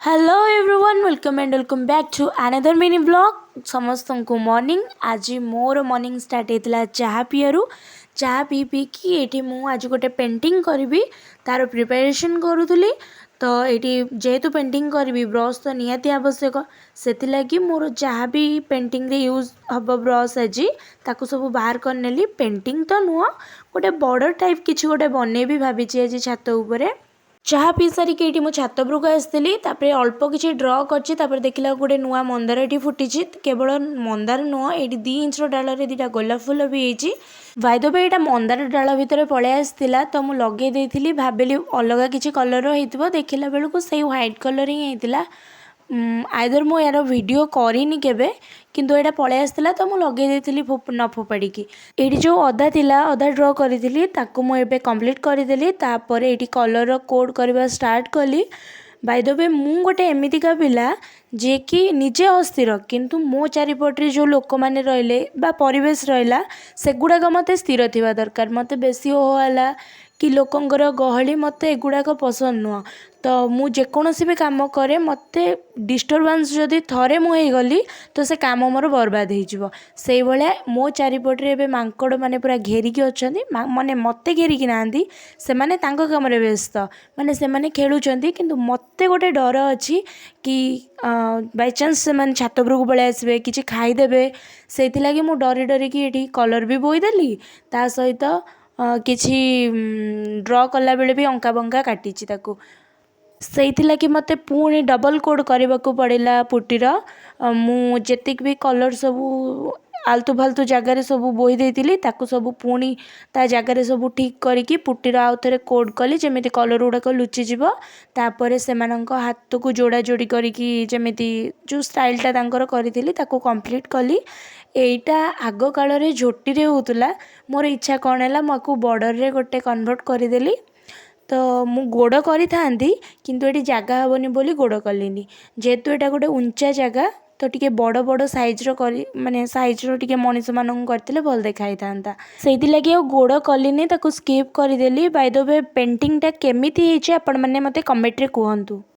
Hello everyone, welcome and welcome back to another mini vlog. ସମସ୍ତଙ୍କୁ morning. ଆଜି ମୋର morning start ହେଇଥିଲା ଚାହା ପିଆରୁ। ଚାହା ପିଇ ପିଇକି ଏଇଠି ମୁଁ ଆଜି ଗୋଟେ ପେଣ୍ଟିଂ କରିବି, ତାର ପ୍ରିପାରେସନ୍ କରୁଥିଲି। ତ ଏଇଠି ଯେହେତୁ ପେଣ୍ଟିଂ କରିବି, ବ୍ରସ୍ ତ ନିହାତି ଆବଶ୍ୟକ। ସେଥିଲାଗି ମୋର ଯାହା ବି ପେଣ୍ଟିଂରେ ୟୁଜ୍ ହେବ ବ୍ରସ୍, ଆଜି ତାକୁ ସବୁ ବାହାର କରିନେଲି। ପେଣ୍ଟିଂ ତ ନୁହଁ, ଗୋଟେ ବର୍ଡ଼ର ଟାଇପ୍ କିଛି ଗୋଟେ ବନେଇବି ଭାବିଛି ଆଜି ଛାତ ଉପରେ। ଚାହା ପିଇ ସାରିକି ଏଇଠି ମୁଁ ଛାତ ଉପରକୁ ଆସିଥିଲି। ତାପରେ ଅଳ୍ପ କିଛି ଡ୍ର କରିଛି। ତାପରେ ଦେଖିଲା ଗୋଟେ ନୂଆ ମନ୍ଦାର ଏଠି ଫୁଟିଛି। କେବଳ ମନ୍ଦାର ନୁହଁ, ଏଇଠି 2 ଇଞ୍ଚର ଡାଳରେ ଦୁଇଟା ଗୋଲାପ ଫୁଲ ବି ହେଇଛି। ବାଇ ଦ we, ଏଇଟା ମନ୍ଦାର ଡାଳ ଭିତରେ ପଳେଇ ଆସିଥିଲା ତ ମୁଁ ଲଗେଇ ଦେଇଥିଲି। ଭାବିଲି ଅଲଗା କିଛି କଲର୍ର ହେଇଥିବ, ଦେଖିଲା ବେଳକୁ ସେଇ ହ୍ୱାଇଟ୍ କଲର୍ ହିଁ ହେଇଥିଲା। ଆଇଦର ମୁଁ ଏହାର ଭିଡ଼ିଓ କରିନି କେବେ, କିନ୍ତୁ ଏଇଟା ପଳେଇ ଆସିଥିଲା ତ ମୁଁ ଲଗେଇ ଦେଇଥିଲି ନ ଫୋପାଡ଼ିକି। ଏଇଠି ଯେଉଁ ଅଧା ଥିଲା, ଅଧା ଡ୍ର କରିଥିଲି, ତାକୁ ମୁଁ ଏବେ କମ୍ପ୍ଲିଟ୍ କରିଦେଲି। ତାପରେ ଏଇଠି କଲର୍ର କୋଡ଼ କରିବା ଷ୍ଟାର୍ଟ କଲି। ବାଇ ଦ we, ମୁଁ ଗୋଟେ ଏମିତିକା ପିଲା ଯିଏକି ନିଜେ ଅସ୍ଥିର, କିନ୍ତୁ ମୋ ଚାରିପଟରେ ଯେଉଁ ଲୋକମାନେ ରହିଲେ ବା ପରିବେଶ ରହିଲା, ସେଗୁଡ଼ାକ ମୋତେ ସ୍ଥିର ଥିବା ଦରକାର। ମୋତେ ବେଶୀ ହୋ ହାଲା କି ଲୋକଙ୍କର ଗହଳି, ମୋତେ ଏଗୁଡ଼ାକ ପସନ୍ଦ ନୁହଁ। ତ ମୁଁ ଯେକୌଣସି ବି କାମ କରେ, ମୋତେ ଡିଷ୍ଟର୍ବାନ୍ସ ଯଦି ଥରେ ମୁଁ ହେଇଗଲି ତ ସେ କାମ ମୋର ବର୍ବାଦ ହେଇଯିବ। ସେଇଭଳିଆ ମୋ ଚାରିପଟରେ ଏବେ ମାଙ୍କଡ଼ ମାନେ ପୁରା ଘେରିକି ଅଛନ୍ତି। ମାନେ ମୋତେ ଘେରିକି ନାହାନ୍ତି, ସେମାନେ ତାଙ୍କ କାମରେ ବ୍ୟସ୍ତ, ମାନେ ସେମାନେ ଖେଳୁଛନ୍ତି। କିନ୍ତୁ ମୋତେ ଗୋଟେ ଡର ଅଛି କି ବାଇଚାନ୍ସ ସେମାନେ ଛାତ ଉପରକୁ ପଳେଇ ଆସିବେ, କିଛି ଖାଇଦେବେ। ସେଇଥିଲାଗି ମୁଁ ଡରି ଡରିକି ଏଠି କଲର୍ ବି ବୋହିଦେଲି, ତା ସହିତ କିଛି ଡ୍ର କଲାବେଳେ ବି ଅଙ୍କା ବଙ୍କା କାଟିଛି ତାକୁ। ସେଇଥିଲାଗି ମୋତେ ପୁଣି ଡବଲ୍ କୋଡ଼ କରିବାକୁ ପଡ଼ିଲା ପୁଟିର। ମୁଁ ଯେତିକି ବି କଲର୍ ସବୁ ଆଲତୁ ଫାଲତୁ ଜାଗାରେ ସବୁ ବୋହି ଦେଇଥିଲି, ତାକୁ ସବୁ ପୁଣି ତା ଜାଗାରେ ସବୁ ଠିକ୍ କରିକି ପୁଟିର ଆଉ ଥରେ କୋଡ଼ କଲି, ଯେମିତି କଲର୍ ଗୁଡ଼ାକ ଲୁଚିଯିବ। ତାପରେ ସେମାନଙ୍କ ହାତକୁ ଯୋଡ଼ା ଯୋଡ଼ି କରିକି ଯେମିତି ଯେଉଁ ଷ୍ଟାଇଲଟା ତାଙ୍କର କରିଥିଲି, ତାକୁ କମ୍ପ୍ଲିଟ୍ କଲି। ଏଇଟା ଆଗ କାଳରେ ଝୋଟିରେ ହେଉଥିଲା। ମୋର ଇଚ୍ଛା କ'ଣ ହେଲା, ମୁଁ ଆକୁ ବର୍ଡ଼ରରେ ଗୋଟେ କନଭର୍ଟ କରିଦେଲି। ତ ମୁଁ ଗୋଡ଼ କରିଥାନ୍ତି, କିନ୍ତୁ ଏଠି ଜାଗା ହେବନି ବୋଲି ଗୋଡ଼ କଲିନି। ଯେହେତୁ ଏଇଟା ଗୋଟେ ଉଞ୍ଚା ଜାଗା, ତ ଟିକେ ବଡ଼ ବଡ଼ ସାଇଜ୍ର କରି, ମାନେ ସାଇଜ୍ର ଟିକେ ମଣିଷମାନଙ୍କୁ କରିଥିଲେ ଭଲ ଦେଖା ହେଇଥାନ୍ତା। ସେଇଥିଲାଗି ଆଉ ଗୋଡ଼ କଲିନି, ତାକୁ ସ୍କିପ୍ କରିଦେଲି। ବାଇ ଦ we, ପେଣ୍ଟିଂଟା କେମିତି ହେଇଛି ଆପଣମାନେ ମୋତେ କମେଣ୍ଟରେ କୁହନ୍ତୁ।